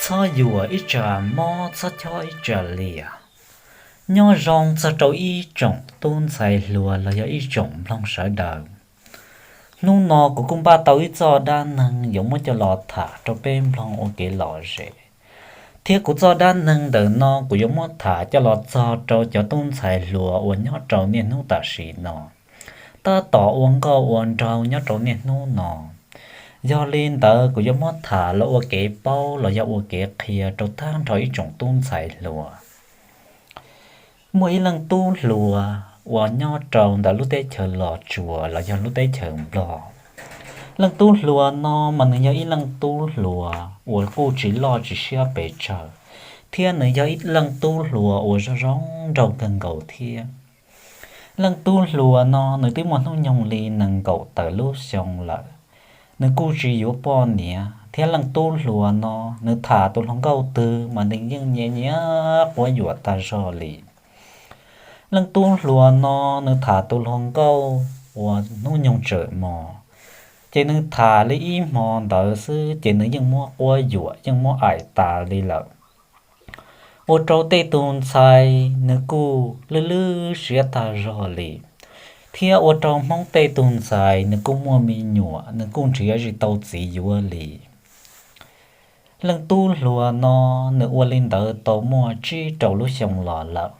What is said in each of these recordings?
Txhob yuam ib tsam mob, txhob chob ib tsam liam. Nyob zoo txog rau ib tsoom tub ntxhais hluas los yog ib tsoom mloog sawv daws. Hnub no kuv kuj npaj tau ib txoj dab neeg yuav muab coj los tham rau peb mloog ua kev lom zem, thiab kuv txoj dab neeg ntawm no kuv yuav muab tham coj los txog rau cov tub ntxhais hluas uas nyob rau niaj hnub tam sim no tab tom ua nkauj ua nraug nyob rau niaj hnub no. Yog li ntawd kuv yuav muab tham los ua kev paub los yog ua kev qhia rau tag nrho ib tsoom tub ntxhais hluas. Muaj ib leej tub hluas uas nyob rau ntawm lub teb chaws Los Tsuas los yog lub teb chaws Nplog. Leej tub hluas no mas nws yog ib leej tub hluas uas kuj tsis loj tsis siab pes tsawg, thiab nws yog ib leej tub hluas uas zoo zoo nraug kawg nkaus thiab. Leej tub hluas no nws twb muaj hnub nyoog li nees nkaum tawm lub xyoo lawm. Nws kuj tsis yuav poj niam, thiab leej tub hluas no nws tham tus hluas nkauj twg mas nws yeej nyiam nyiam quab yuam tag zog li. Leej tub hluas no nws tham tus hluas nkauj uas hnub nyoog tseem mos, ces nws tham li ib hmo ntawd xwb ces nws yeej muab quab yuam yeej muab aim tas li lawm. Ua rau tej tus ntxhais nws kuj lwj lwj siab tag zog li, thiab ua rau Hmoob tej tus ntxhais nws kuj muaj me nyuam nws kuj nrhiav tsis tau txiv yuav li. Leej tub hluas no nws ua li ntawd tau muaj tsib rau lub xyoo los lawm.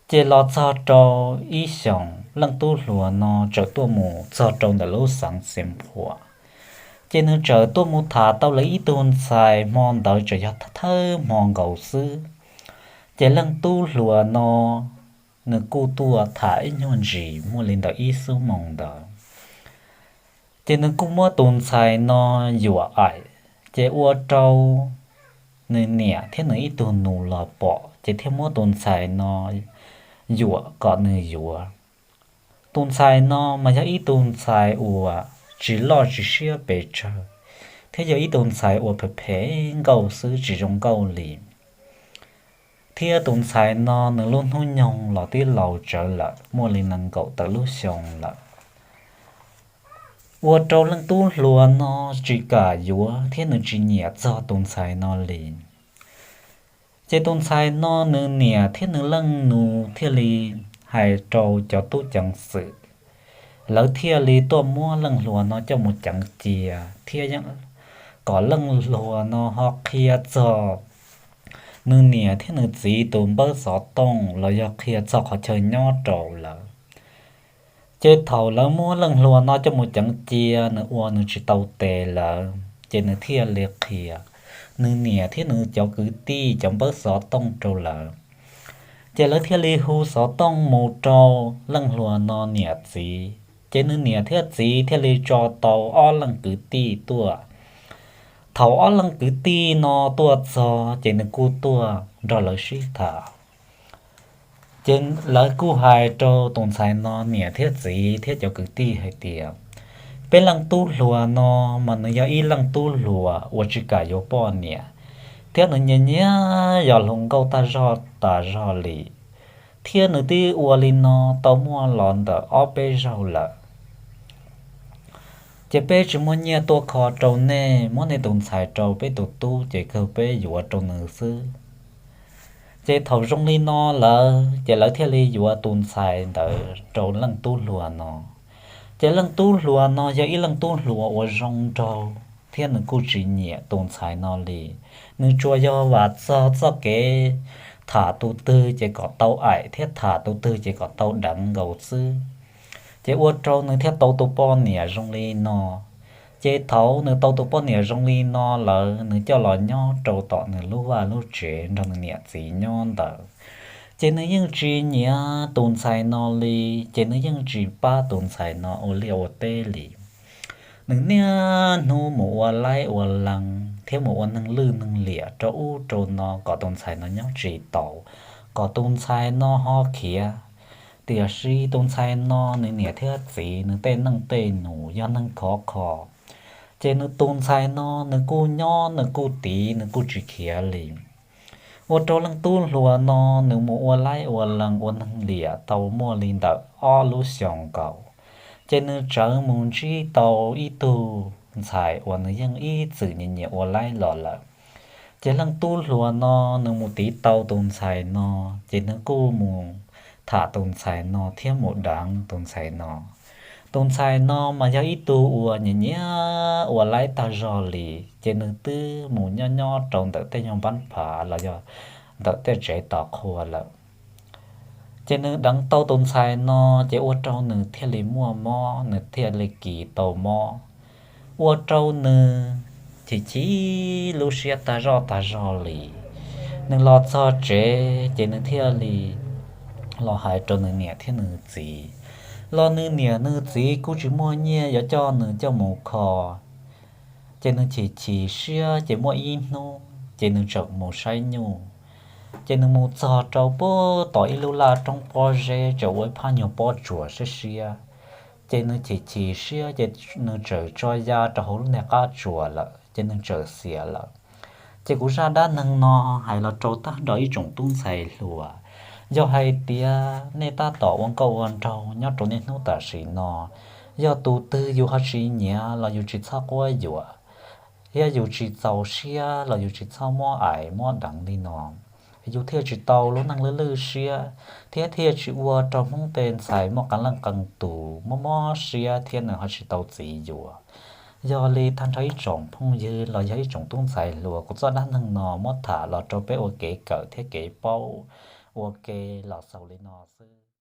Ces los txog rau ib xyoos leej tub hluas no txawm tuaj mus txog rau ntawm lub xeev Xeev Khuam, ces nws txawm tuaj mus tham tau lawv ib tug ntxhais, hmo ntawd txawm yog thawj hmo nkaus xwb. Ces leej tub hluas no nws kuj tuaj tham ib nyuag ntsis muaj li ntawm ib xuab moos ntawd, ces nws kuj muab tus ntxhais no yuam aim, ces ua rau nws niam thiab nws ib tug nus los pom ces thiaj muab tus ntxhais no yuam kom nws yuav. Tus ntxhais no mas yog ib tug ntxhais uas tsis loj tsis siab pes tsawg, thiab yog ib tug ntxhais uas phem phem nkauj xwb tsis zoo nkauj li. Thiab tus ntxhais no nws lub hnub nyoog los twb laus tsawv lawm muaj li nees nkaum tawm lub xyoo lawm. Ua rau leej tub hluas no tsis kam yuav thiab nws tsis nyiam txog tus ntxhais no li. Ces tus ntxhais no nws niam thiab nws leej nus thiaj li hais rau cov tub ceev xwm, lawv thiaj li tuaj muab leej hluas no coj mus ceev cia thiab kom leej hluas no ho qhia txog nws niam thiab nws txiv tus npawb xov tooj los yog qhia txog qhov chaw nyob rau lawv. Ces thaum lawv muab leej hluas no coj mus ceev cia nws ua nws tsis tau tes lawm ces nws thiaj li qhia nws niam thiab nws cov kwv tij cov npawb xov tooj rau lawv. Ces lawv thiaj li hu xov tooj mus rau leej hluas no niam txiv, ces nws niam thiab txiv thiaj li tso tau ob leej kwv tij tuaj. Thaum ob leej kwv tij no tuaj txog ces nws kuj tuaj nrog lawv sib tham. Ces lawv kuj hais rau tus ntxhais no niam thiab txiv thiab cov kwv tij hais tias, peb leej tub hluas no mas nws yog ib leej tub hluas uas tsis kam yuav poj niam, thiab nws nyiam nyiam yos hluas nkauj tag zog tas zog li, thiab nws twb ua li no tau muaj los ntawm ob peb zaug lawm. Ces peb tsis muaj nyiaj tuaj kho rau nej, muab nej tus ntxhais rau peb tus tub ces kawg peb yuav rau nws xwb. Ces thaum zoo li no lawm ces lawv thiaj li yuav tus ntxhais ntawd rau leej tub hluas no. Ces leej tub hluas no yog ib leej tub hluas uas zoo nraug thiab nws kuj tsis nyiam tus ntxhais no li. Nws tsuas yog vam txog txoj kev tham tus twg ces kom tau aim thiab tham tus twg ces kom tau deev nkaus xwb. Ces ua rau nws thiaj tau tus poj niam zoo li no. Ces thaum nws tau tus poj niam zoo li no lawm nws coj los nyob rau tom nws lub vaj lub tsev nrog nws niam txiv nyob ntawd, ces nws yeej tsis nyiam tus ntxhais no li. Ces nws yeej tsis pab tus ntxhais no ua liaj ua teb li. Nws niaj hnub mus ua laib ua lees thiab mus ua neeg lwj neeg liam rau ub rau no kom tus ntxhais no nyob tsis taus, kom tus ntxhais no ho khiav. Tiam sis tus ntxhais no nws niam thiab txiv nws tej neej tej nus yog neeg khov kho, ces nws tus ntxhais no nws kuj nyob nws kuj tiv nws kuj tsis khiav li. Ua rau leej tub hluas no nws mus ua laib ua lees ua neeg liam tau muaj li ntawm ob lub xyoos nkaus, ces nws tsawv mus ntsib tau ib tug ntxhais uas nws yeej ib txwm nyiam nyiam ua laib los lawm. Ces leej tub hluas no nws mus tiv tau tus ntxhais no, ces nws kuj mus tham tus ntxhais no thiab mus deev tus ntxhais no. Tus ntxhais no mas yog ib tug uas nyiam nyiam ua laib tag zog li, ces nws twb mus nyob nyob rau ntawm tej nyuag npab phav los yog ntawm tej tsev tos qhua lawm. Ces nws deev tau tus ntxhais no, ces ua rau nws thiaj li muaj mob, nws thiaj li kis tau mob. Ua rau nws chim chim lub siab tag zoj tag zog li. Nws los txog tsev ces nws thiaj li los hais rau nws niam thiab nws txiv. Los nws niam nws txiv kuj tsis muaj nyiaj yuav coj nws coj mus kho. Ces nws chim chim siab, ces muaj ib hnub ces nws tseem mus saib nyuj. Ces nws mus txog rau puag tom ib lub laj roob pob zeb, tseem ua ib phab nyuag pob tsuas siab siab. Ces nws chim chim siab, ces nws tseem tso ya rau hauv lub niag qab tsuas lawm, ces nws tseem xiam lawm. Ces kuv zaj dab neeg no hais los rau tag nrho ib tsoom tub ntxhais hluas, yog hais tias nej tab tom ua nkauj ua nraug nyob rau niaj hnub tam sim no, yog tus twg yus ho tsis nyiam los yus tsis txhob quab yuam, thiab yus tsis txaus siab los yus tsis txhob muab aim muab deev li no, yus thiaj tsis tau lub neej lwj lwj siab, thiab thiaj tsis ua rau Hmoob tej ntxhais muaj qee leej qee tus mob mob siab thiab nws ho tsis tau txiv yuav. Yog li tag nrho ib tsoom phooj ywg los yog ib tsoom tub ntxhais hluas, kuv txoj dab neeg no muab tham los rau peb ua kev kawm thiab kev paub ua ke los xaus li no xwb.